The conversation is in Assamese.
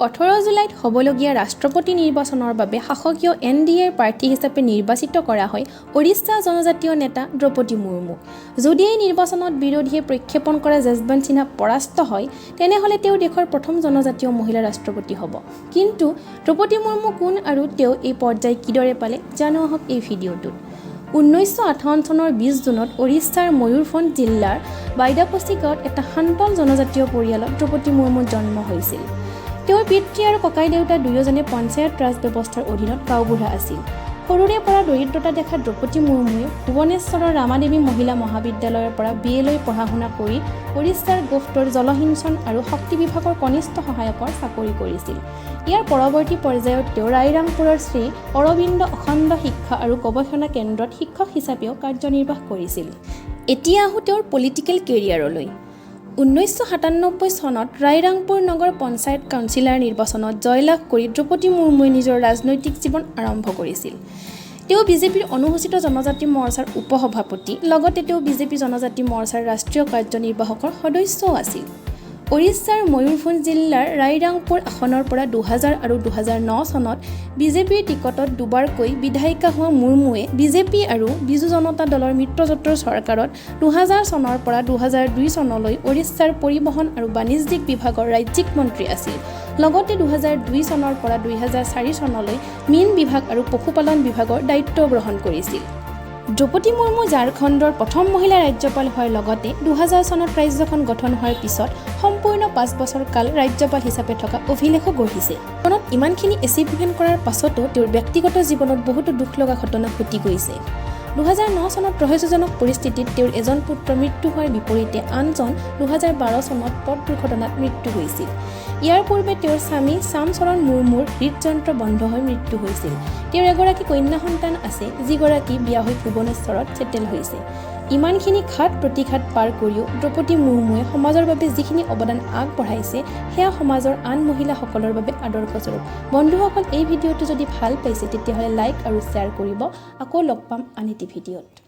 18 জুলাইত হ'বলগীয়া ৰাষ্ট্ৰপতি নিৰ্বাচনৰ বাবে শাসকীয় এনডিএৰ প্ৰাৰ্থী হিচাপে নিৰ্বাচিত কৰা হয় উৰিষ্যা জনজাতীয় নেতা দ্ৰৌপদী মুৰ্মুক। যদি এই নিৰ্বাচনত বিৰোধীয়ে প্ৰক্ষেপণ কৰা যশৱন্ত সিনহা পৰাস্ত হয়, তেনেহ'লে তেওঁ দেশৰ প্ৰথম জনজাতীয় মহিলা ৰাষ্ট্ৰপতি হ'ব। কিন্তু দ্ৰৌপদী মুৰ্মু কোন আৰু তেওঁ এই পৰ্যায় কিদৰে পালে, জানো আহক এই ভিডিঅ'টোত। 1958 চনৰ 20 জুনত উৰিষ্যাৰ ময়ূৰভঞ্জ জিলাৰ বাইদাপচি গাঁৱত এটা সান্তল জনজাতীয় পৰিয়ালত দ্ৰৌপদী মুৰ্মুৰ জন্ম হৈছিল। তেওঁৰ পিতৃ আৰু ককাইদেউতা দুয়োজনে পঞ্চায়ত ৰাজ ব্যৱস্থাৰ অধীনত গাঁওবুঢ়া আছিল। সৰুৰে পৰা দৰিদ্ৰতা দেখা দ্ৰৌপদী মুৰ্মুৱে ভুৱনেশ্বৰৰ ৰামাদেৱী মহিলা মহাবিদ্যালয়ৰ পৰা বিএলৈ পঢ়া শুনা কৰি উৰিষ্যাৰ গোফ্টৰ জলসিঞ্চন আৰু শক্তি বিভাগৰ কনিষ্ঠ সহায়কৰ চাকৰি কৰিছিল। ইয়াৰ পৰৱৰ্তী পৰ্যায়ত তেওঁ ৰায়ৰাংপুৰৰ শ্ৰী অৰবিন্দ অখণ্ড শিক্ষা আৰু গৱেষণা কেন্দ্ৰত শিক্ষক হিচাপেও কাৰ্যনিৰ্বাহ কৰিছিল। এতিয়া আহোঁ তেওঁৰ পলিটিকেল কেৰিয়াৰলৈ। 1997 চনত ৰায়ৰাংপুৰ নগৰ পঞ্চায়ত কাউন্সিলৰ নিৰ্বাচনত জয়লাভ কৰি দ্ৰৌপদী মুৰ্মুৱে নিজৰ ৰাজনৈতিক জীৱন আৰম্ভ কৰিছিল। তেওঁ বিজেপিৰ অনুসূচিত জনজাতি মৰ্চাৰ উপসভাপতি, লগতে তেওঁ বিজেপি জনজাতি মৰ্চাৰ ৰাষ্ট্ৰীয় কাৰ্যনিৰ্বাহকৰ সদস্যও আছিল। উৰিষ্যাৰ ময়ূৰভঞ্জ জিলাৰ ৰায়ৰাংপুৰ আসনৰ পৰা 2000 আৰু 2009 চনত বিজেপিৰ টিকটত দুবাৰকৈ বিধায়িকা হোৱা মুৰ্মুৱে বিজেপি আৰু বিজু জনতা দলৰ মিত্ৰজোঁটৰ চৰকাৰত 2000 চনৰ পৰা 2002 চনলৈ উৰিষ্যাৰ পৰিবহণ আৰু বাণিজ্যিক বিভাগৰ ৰাজ্যিক মন্ত্ৰী আছিল। লগতে 2002 চনৰ পৰা 2004 চনলৈ মীন বিভাগ আৰু পশুপালন বিভাগৰ দায়িত্ব গ্ৰহণ কৰিছিল। দ্ৰৌপদী মুৰ্মু ঝাৰখণ্ডৰ প্ৰথম মহিলা ৰাজ্যপাল হোৱাৰ লগতে 2000 চনত ৰাজ্যখন গঠন হোৱাৰ পিছত সম্পূৰ্ণ 5 বছৰ কাল ৰাজ্যপাল হিচাপে থকা অভিলেখো গঢ়িছে। জীৱনত ইমানখিনি এচিভমেণ্ট কৰাৰ পাছতো তেওঁৰ ব্যক্তিগত জীৱনত বহুতো দুখ লগা ঘটনা ঘটি গৈছে। 2009 চনত ৰহস্যজনক পৰিস্থিতিত তেওঁৰ এজন পুত্ৰৰ মৃত্যু হোৱাৰ বিপৰীতে আনজন 2012 চনত পথ দুৰ্ঘটনাত মৃত্যু হৈছিল। ইয়াৰ পূৰ্বে তেওঁৰ স্বামী শ্যামচৰণ মুৰ্মুৰ হৃদযন্ত্ৰ বন্ধ হৈ মৃত্যু হৈছিল। তেওঁৰ এগৰাকী কন্যা সন্তান আছে, যিগৰাকী বিয়া হৈ ভুৱনেশ্বৰত ছেটেল হৈছে। ইমানখিনি ঘাত প্ৰতিঘাত পাৰ কৰিও দ্ৰৌপদী মুৰ্মুৱে সমাজৰ বাবে যিখিনি অৱদান আগবঢ়াইছে, সেয়া সমাজৰ আন মহিলাসকলৰ বাবে আদৰ্শস্বৰূপ। বন্ধুসকল, এই ভিডিঅ'টো যদি ভাল পাইছে, তেতিয়াহ'লে লাইক আৰু শ্বেয়াৰ কৰিব। আকৌ লগ পাম আন এটি ভিডিঅ'ত।